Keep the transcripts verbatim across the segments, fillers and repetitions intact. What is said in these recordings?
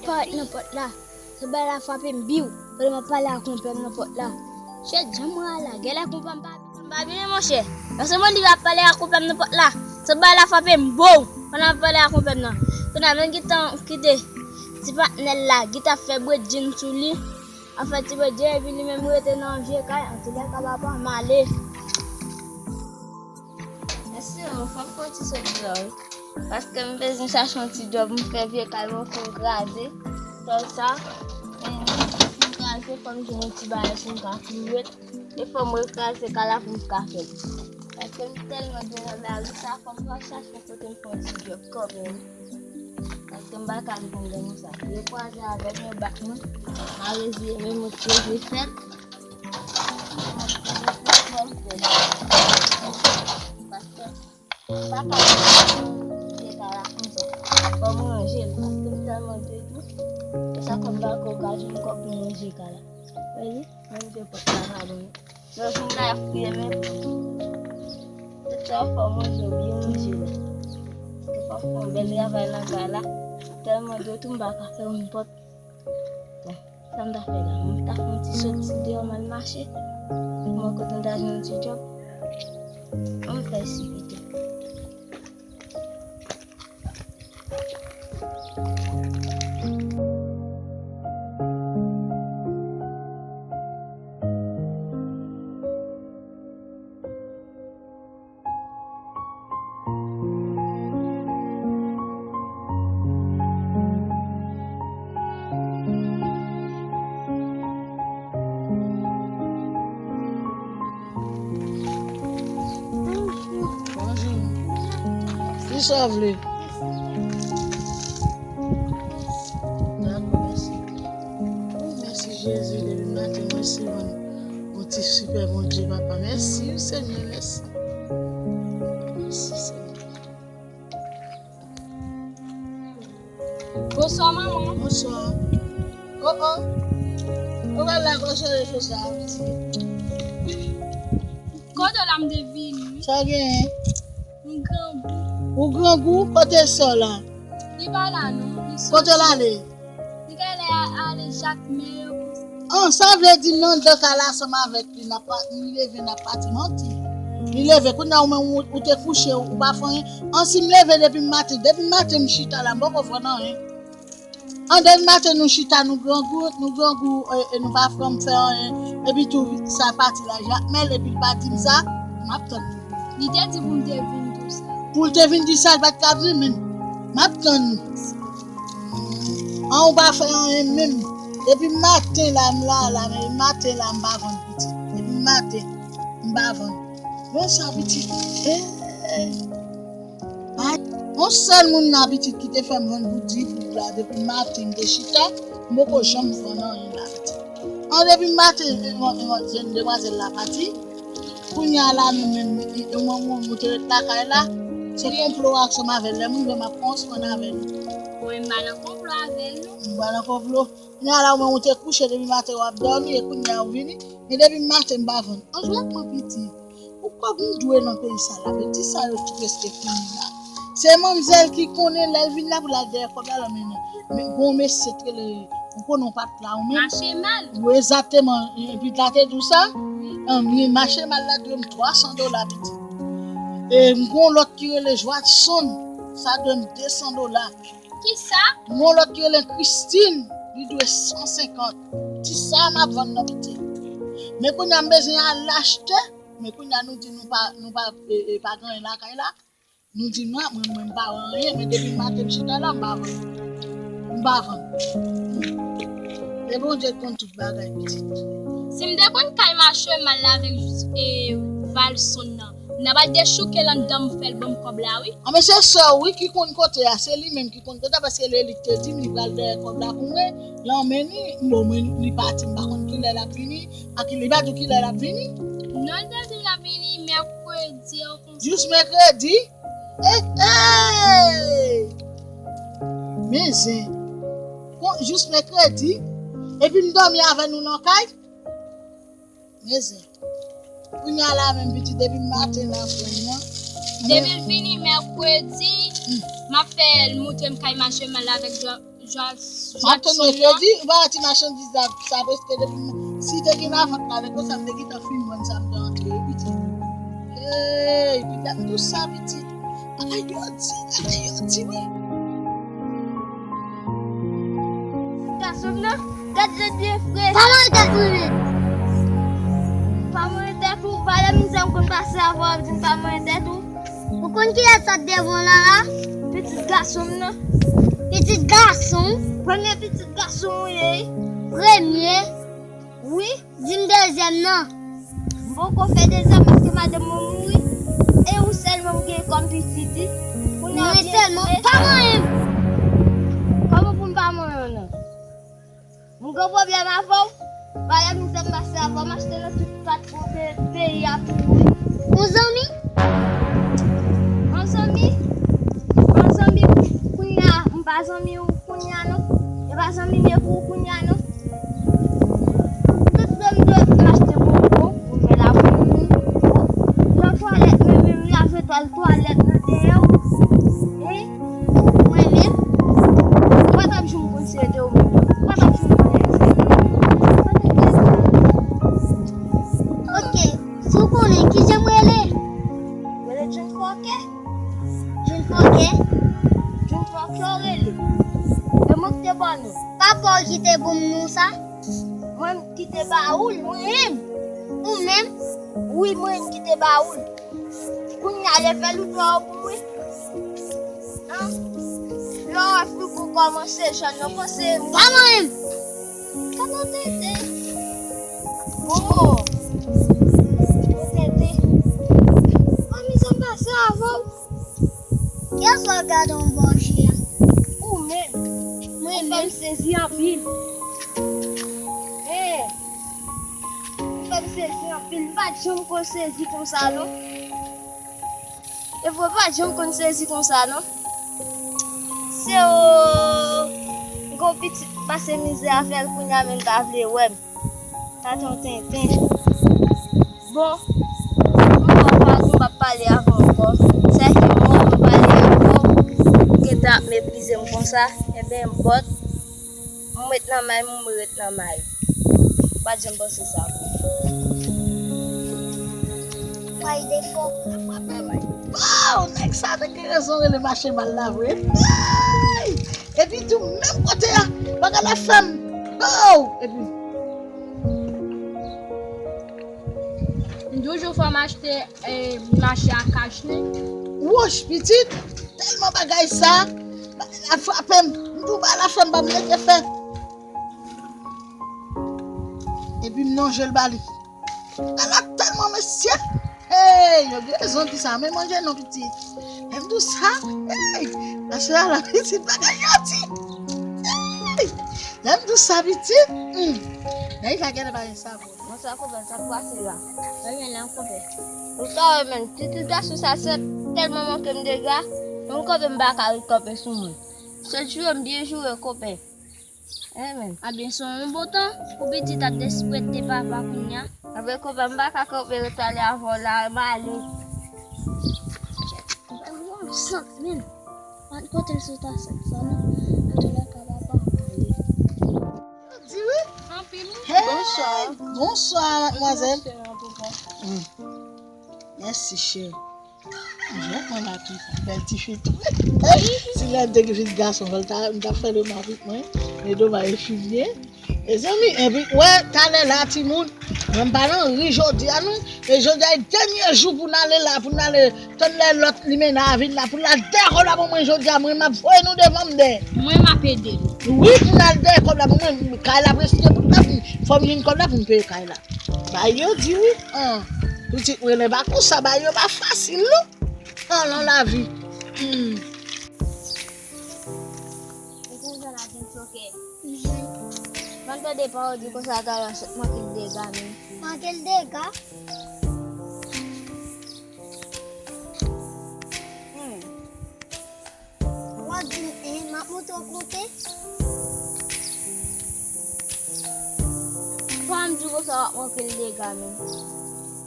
Parèt nan pòt la. Se bagay la frape m biw. Pandan m ap pale ak konpè m nan pòt la. Chè, jan mwen a la, genlè konpè m pa, m pa vini, monchè. Paske mwen li ap pale ak konpè m nan pòt la. Se bagay la frape m bow. Pandan m ap pale ak konpè m nan. Kounye a, menm gentan kite ti patnè l la, gentan fè bredjin sou li. An fè ti bredjin, epi li menm rete nan vye kay, antoulèka papa, m ale. Mèsi, non, fò m fè yon ti soti deyò, wi. Paske m bezwen chache yon ti djòb, m fè vye kay mwen fin kraze. Fè sa, men fin kraze, fò m jwenn yon ti bagay pou m ka fin met. E fò m rekraze kay la pou m ka fè l. Paske m tèlman byen nan lari sa, fò m ka chache yon kote m fè yon ti djòb kanmenm. Paske m pa ka viv anndan konsa. Yo kwaze avè m, yo bat mwen. M a reziye m, m reziye fèt. Paske m pa ka viv kay la konsa. Fò m ranje l, paske m tèlman depou. E sa fè m pa gen okazyon ankò pou m ranje kay la. Wè li, ranje pòt la pa bon. Lè jou m la ap kriye, men tout sa fò manje, byen manje la. Paske fò fè yon bèl travay nan kay la. Tèlman depou m pa ka fè yon pòt. Bon, sa m ta fè la? M ta fè yon ti soti deyò, m al mache. M wè kote m ta jwenn yon ti djòb. Ann fè isi pito. Bonjou. Kisa w vle? Dakò, mèsi. O, mèsi Jezi, depi maten mwen se yon, yon ti sipè Bondye, papa. Mèsi, Senyè, mèsi. Mèsi, Senyè. Bonswa, manman. Bonswa. O, o. Ou wè la, gwo chanje sou sa, piti. Kote la m te vini, wi. Sa w genyen? M grangou. Ou grangou? Kote sè w la? Li pa la, non. Li soti. Kote l ale? Li genlè a-, ale Jakmèl konsa. An, sa vle di m anndan kay la ansanm avèk li, n ap pa-, li leve, n ap pati, manti. Li leve, kounye a ou menm ou, ou te kouche, ou pa fè anyen. An, si m leve depi maten, depi maten m chita la, m poko fè anyen. An, depi maten nou chita, nou grangou, nou grangou, e, e nou pa fè, m fè anyen. Epi tou, sa pati la Jakmèl, epi l pa di m sa, m ap tann li. Li te di pou m te vin tou sa. Pou l te vin di sa, l pa t ka vin menm. M ap tann li. An, ou pa fè anyen menm. Depi maten la, m la, la, men maten la, m pa vann pitit. Depi maten, m pa vann. Bon, sa pitit. Eh, eh. Ay, yon sèl moun la, pitit, ki te fè m vann pou di goud la. Depi maten, m te chita, m poko janm vann anyen la, pitit. An, depi maten, e, e, e, jèn demwazèl la pati. Kounye a la, nou menm, e, e, mwen, mwen, mwen te ret lakay la. Se konplo ansanm avè l. Lè m rive, m ap konsprann avè l. Mwen, m pa nan konplo avè l, non. M pa nan konplo. Kounye a la, ou menm, ou te kouche depi maten, w ap dòmi, e kounye a, ou vini. Men depi maten, m pa vann. An, jwenn mwen, pitit. Ou kòb m dwe nan peyi sa la, men ti sa yo tou prèske fini la. Se manmzèl ki konnen lè l vin la pou l al dèyè kòb la, l anmennen. Men gon mesye t rele, ou konnen w pa t la ou menm. Mache mal. Wi, egzakteman. Epi la te di w sa? Wi. An, men mache mal la dwe m twa san dola, pitit. E m gon lòt ki rele Jwadson, sa dwe m de san dola. Kisa? M gon lòt ki rele Christine, li dwe san senkant. Ti sa m ap vann nan, pitit. Men kounye a m bezwen al achte. Men kounye a nou di nou pa, nou pa, e, e, pa gen anyen lakay la. Nou di nou, a, mwen, mwen, m pa wè anyen, men depi maten m chita la, m pa vann. M pa vann. E Bondye konn tout bagay, pitit. Si m te konn kay mache mal la avèk, e, Valson nan, m ta pral dechouke l anndan, m fè l ban m kòb la, wi. A, men se sè w, wi, ki konn kote a, se li menm ki konn kote a, paske se li ki te di m li pral dèyè kòb la pou mwen, l anmennen, bon, mwen, li pati, m pa konn kilè l ap vini. A ki, li pa di w kilè l ap vini? Non, l te di l ap vini mèkredi an konsa. Jis mèkredi? E, e! Men zen. Kon, jis mèkredi? Epi m dòmi avè nou nan kay? Men zen. Kounye a la menm, pitit, depi maten la, frè m nan. Depi l vini mèkredi, m ap fè l montre m kay mache mal avèk Jwa-, Matonot yo di, ou pa wè ti machandiz la, sa prèske depi m, si te gen lavant la, lè konsa m te gentan fin vann sa, m te antre wi pitit. Hey, pitit, lè m di w sa, pitit. Bagay yo di, bagay yo di wi. Gason m nan, gad jan l byen fre. Pa manje tèt ou menm. Pa manje tèt ou, pa lè mizè m konn pase avè w, w ap di m pa manje tèt ou. Ou konn kiyès sa t devan w la la? Pitit gason m nan. Pitit gason w? Premye pitit gason m ou ye wi. Premye? Wi. Di m dezyèm nan. M poko fè dezyèm paske madanm mwen mouri. E ou sèlman m gen kòm pitit wi. Mwen sèlman, pa manyen m. Kòman pou m pa manyen w nan? M gen pwoblèm avè w. Bagay mizè m pase avè w, m achte nan tout kat pou pe-, peyi a pou ou. Yon zanmi? Yon zanmi? Yon zanmi, kounye a, m pa zanmi w kounye a non. E pa zanmi m ye pou ou kounye a non. Tout lè m dwe m achte bonbon, pou m fè la pou ou. Nan twalèt mwen menm, lave twal twalèt nan dèyè w. Hein? Mwen menm, ou pa t ap janm konn se de ou menm. Ou pa t ap janm konnen. Ok, si w konnen, kijan m rele? Rele John Fòkè. John Fòkè? John Fòkè w rele. E mwen ki te ba w non. Papa w ki te ban m non sa? Mwen ki te ba ou l, mwen menm. Ou menm? Wi, mwen ki te ba ou l. Kounye a, lè fè l ou dwa w pou mwen. An? Lè w wè figi w kòmanse jòn, non, panse m. Pa manyen m! Gade w tenten. Oh! Ou tenten. Ann, mizè m pase avè w. Kiyès w ap gade anba je a? Ou menm. Mwen menm? Ou fè m sezi anpil. Hey! Ou fè m sezi anpil. M pa t janm konn sezi konsa non. E vre, m pa t janm konn sezi konsa non. Se o, m gon pitit pase mizè avè l kounye a, men l pa vle wè m. Sa t yon tenten. Bon, m pa, m pa, m p ap pale avè w ankò. Sa ki mò, m pale avè w, ou gentan ap meprize m konsa. Enben, bòt, m ret nan may m, ou ret nan may ou. Pa t janm panse sa. May defo. Wow, nèg sa te gen rezon rele mache mal la vre. Ay! Epi tou menm kote a, bagay la fè m. Oh! Epi m toujou fè m achte, eh, mache a kach wi. Wouch, pitit, tèlman bagay sa, bagay la frape m. M tou ba la fè m pa m rete fè. Epi m lonje l ba li. Ala tèlman mesye. Hey, yo gen rezon di sa. Men manje non pitit. Lè m di w sa, hey, mache a la pitit bagay yo di. Hey, lè m di w sa pitit. Hmm. Nèg la genlè pa gen sa bon. Bonswa konpè, sa k pase la? Mwen gen la konpè. Ou sa wè menm, ti, ti gason sa se tèlman manke m dega, menm konpè m pa ka ret kanpe sou mwen. Sèl joure m byen joure konpè. Amen. Abyen, se yon bon tan pou pitit ap desrespèkte papa kounye a. Abyen, konpè, m pa ka kanpe ret pale avè w la, m ale. Konpè, m gon sant, men. An kote l sot a sant sa, non? Antouka, papa pa ale. Di wi. Anpil. Hey! Bonswa. Bonswa, madmwazèl. Mèsi, cheri. Jwèt mwen la tou, bèl ti fi tou. Si lè m te gen fi gason, fò l ta, m ta fè de mal avèk mwen. Men domaj e fi m ye. Mezanmi, epi, wè, talè la, timoun, mwen m pa nan ri jodi a, non. E jodi a, e dènye jou pou n ale la, pou n ale tann lè lòt limena a vin la, pou l al dèyè kòb la pou mwen jodi a, mwen m ap voye nou devan m dèyè. Mwen m ap ede l. Wi, pou n al dèyè kòb la pou mwen, kay la prèske pou l la, fò m jwenn kòb la pou m peye kay la. Bagay yo di wi, an, pitit mwen pa konsa, bagay yo pa fasil non. An, nan lavi. Hmm. E konsa la gen choke. Mwen tande pa w di konsa talè, manke l dega menm. Manke l dega? Hmm. W ap di m, eh, m ap montre w kote. Fò m di w konsa w ap manke l dega menm.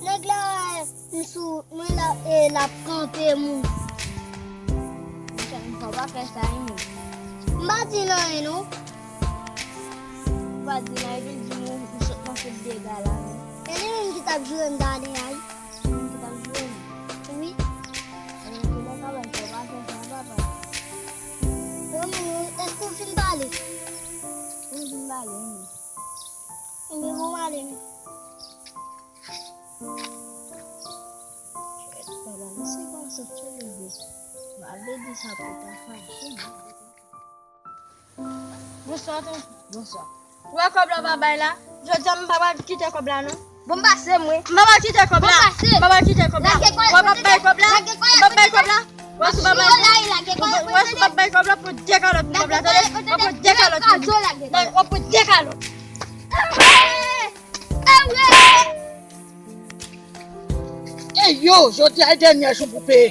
Nèg la, eh, m sou, mwen la, eh, l ap kanpe m. Monchè, m fò pa fè sa, wi, menm. M pa di l anyen non. Ou pa di l anyen, epi l di m ou sot nan fout dega la menm. E li menm ki t ap joure m talè a wi. Li menm ki t ap joure m? Wi. Ebyen, kilè travay sa, ou pa fè sa, papa? Yo menm, èske w fin pale? Wi, m fin pale, wi. Ebyen, bon, m ale, wi. Kèt, papa, mesye pa sot sou leve. M pa vle di sa pou ta fache, non. Bonswa, tonton. Bonswa. Ou wè kòb la w pa bay la? Jodi a m pa pral kite kòb la non. Bon, m pase, mwen. M pa pral kite kòb la. Bon, pase. M pa pral kite kòb la. Lage kòlèt. W ap ap bay kòb la? Lage kòlèt. W ap bay kòb la? Wè si w pa bay kòb la. Lage kòb la. Wè si w pa bay kòb la, w ap pran de kalòt pou kòb la, tande? W ap pran de kalòt. Lage kòlèt. W ap pran de kalòt. Ey yo, jodi a e dènyè jou pou peye.